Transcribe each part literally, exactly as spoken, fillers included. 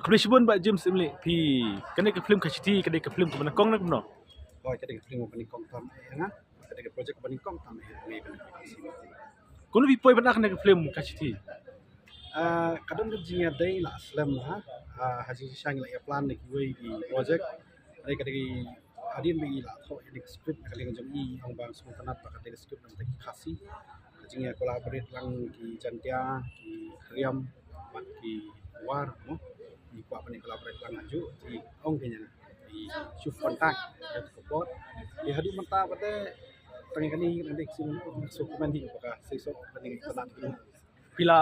Pyrshah bun Bah James Imli, phi, kane ka film Ka Shithi, kane ka film kaba nyngkong ne kumno? Hooid, kane ka film kaba nyngkong tam eh nga. Kane ka project kaba nyngkong tam eh nga. Kumno phi poi ban ai kane ka film Ka Shithi? Ah, ka don ka jingïadei la slem ha. Ah, ha jingshisha ngi la ïa plan da kiwei ki project. Hynrei ka dei hadien ba ngi la thoh ïa ka script na ka liang jong ngi, ong ba sngewtynnat ba ka dei ka script na ka Khasi. Ka jingïa collaborate lang ki Jaiñtia, ki Riam bad ki War mo. Ngi kwah ban collaborate lang ha ju, te ong ki ïa nga, i shu contact ïa ka por. Te haduh mynta pat te tang ïa kane ngan dei ksien, so kumne hi ba ka sei so ban dei ka Phi la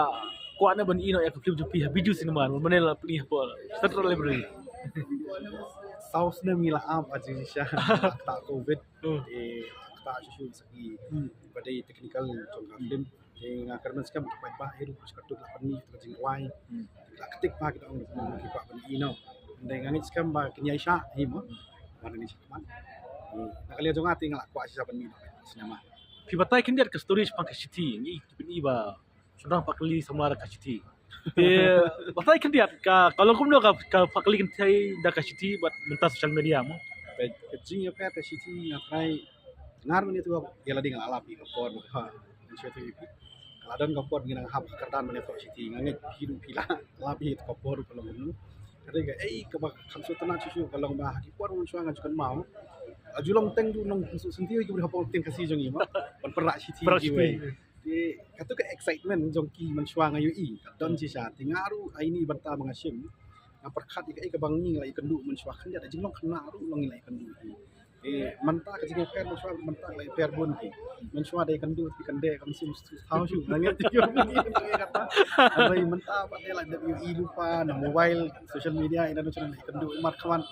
kwah ne ban ïeh noh ïa ka film jong phi ha Bijou Cinema, mane la pynïoh hapoh Central Library? Saw snem ngi la ap ha jingshisha, kata Covid. Hmm. Te kata shuh shuh sa ki Hmm. ba dei technical jong ka film. Te nga kyrmen skhem ki paidbah hi ruh shu katto la pynmih ïa ka jingrwai. Hmm. La ktik ba ki dang ki kwah ban ïeh noh. Te nga ngeit skhem ba kin ïaishah hi mo. Ba dang ïaishah khmat. Te na ka liang jong nga te nga la kwah shisha ban mih noh cinema. Phi batai khyndiat ka story shaphang Ka Shithi, ngi ki pyni ba shynrang pat kylli samla da Ka Shithi. Te batai khyndiat ka, ka long kumno ka, ka pat kylli kynthei da Ka Shithi bad mynta social media mo? Ka, ka jingïapher Ka Shithi nga trai, nga ruh mynta ïa lade nga la lap ïa ka por ba ka, ka la don ka por ba ngi nang hap ka kyrdan ban ïathoh shithi, nga ngeit phi ruh phi la lap ïa ka por ba ka long kumno. Ka dei kaei kaba kham sngewtynnat shuh shuh ka long ba ha ki por mynshuwa nga ju kynmaw, la ju long teng duh nongpynshong shithi ki briew hapoh teng Khasi jong ngi mo, ban pynrah shithi Pynrah kiwei. Shithi. Te kato ka excitement jong ki mynshuwa nga ïohi ka don shisha. Te nga ruh ha ine i bynta ba nga shim, nga pyrkhat ïa kaei kaba ngi la ïakynduh mynshuwa khyndiat, da jinglong khynnah ruh long ngi la ïakynduh hi. Te mynta ka jingïapher mynshuwa, mynta la ïapher bun hi. Mynshuwa da ïakynduh te kan dei kam sim stu thaw shuh, nga ngeit ïa kata. Hynrei mynta pat te la dep ïohi lypa na mobile, social media, ina no channel ïakynduh mat khmat.